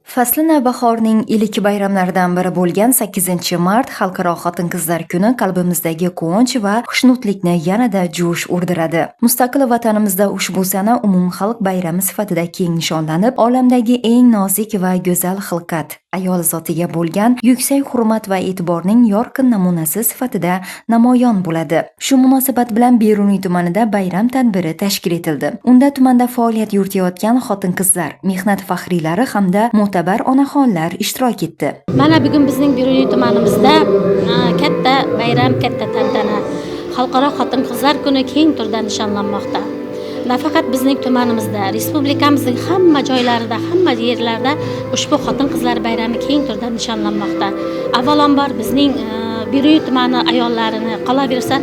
Fasli navbahorning ilk bayramlaridan biri bo'lgan 8-mart Xalqaro xotin-qizlar kuni qalbimizdagi quvonch va xushnudlikni yanada jo'sh urdiradi. Mustaqil vatanimizda ushbu sana umumxalq bayrami sifatida keng nishonlanib, olamdagi eng nozik va go'zal xilqat ayol zotiga bo'lgan yuksak hurmat va e'tiborning yorqin namunasi sifatida namoyon bo'ladi. Shu munosabat bilan Beruniy tumanida bayram tadbiri tashkil etildi. Unda tumanda faoliyat yuritayotgan xotin-qizlar, mehnat faxriylari hamda mo'tabar onaxonlar ishtirok etdi. Mana bugun bizning Beruniy tumanimizda katta bayram, katta tantana. Xalqaro xotin-qizlar kuni keng turda nishonlanmoqda. Nafaqat bizning tumanimizda, respublikamizning hamma joylarida, hamma yerlarda ushbu xotin-qizlar bayrami keng turda nishonlanmoqda. Avvalambor bizning Beruniy tumani ayollarini, qolaversa,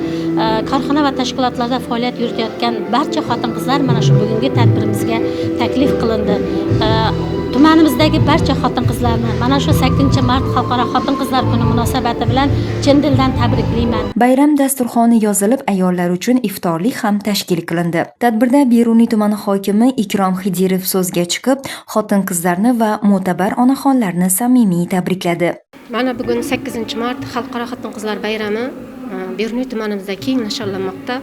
korxona va tashkilotlarda faoliyat yuritayotgan barcha xotin-qizlar mana shu bugungi tadbirimizga taklif qilindi. Tumanimizdagi barcha xotin-qizlarni mana shu 8-mart Xalqaro xotin-qizlar kuni munosabati bilan chin dildan tabriklayman. Bayram dasturxoni yozilib, ayollar uchun iftorlik ham tashkil qilindi. Tadbirda Beruniy tumani hokimi Ikrom Xidirov so'zga chiqib, xotin-qizlarni va mo'tabar onaxonlarni samimiy tabrikladi. Mana bugun 8-mart Xalqaro xotin-qizlar bayrami Beruniy tumanimizda keng nishonlanmoqda.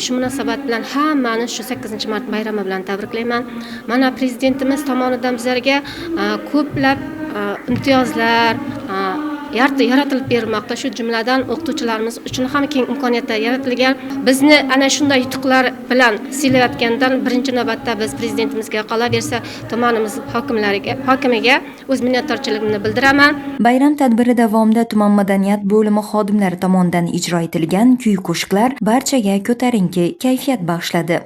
Shu munosabat bilan hammani shu 8-mart bayrami bilan tabriklayman. Mana prezidentimiz tomonidan bizlarga ko'plab imtiyozlar yaratilib berilmoqda. Shu jumladan o'qituvchilarimiz uchun ham keng imkoniyatlar yaratilgan. Bizni ana shunday yutuqlar bilan siylayotgandan birinchi navbatda biz prezidentimizga, qolaversa tumanimiz hokimiga o'z minnatdorchiligimni bildiraman. Bayram tadbiri davomida tuman madaniyat bo'limi xodimlari tomonidan ijro etilgan kuy-qo'shiqlar barchaga ko'tarinki kayfiyat bag'ishladi.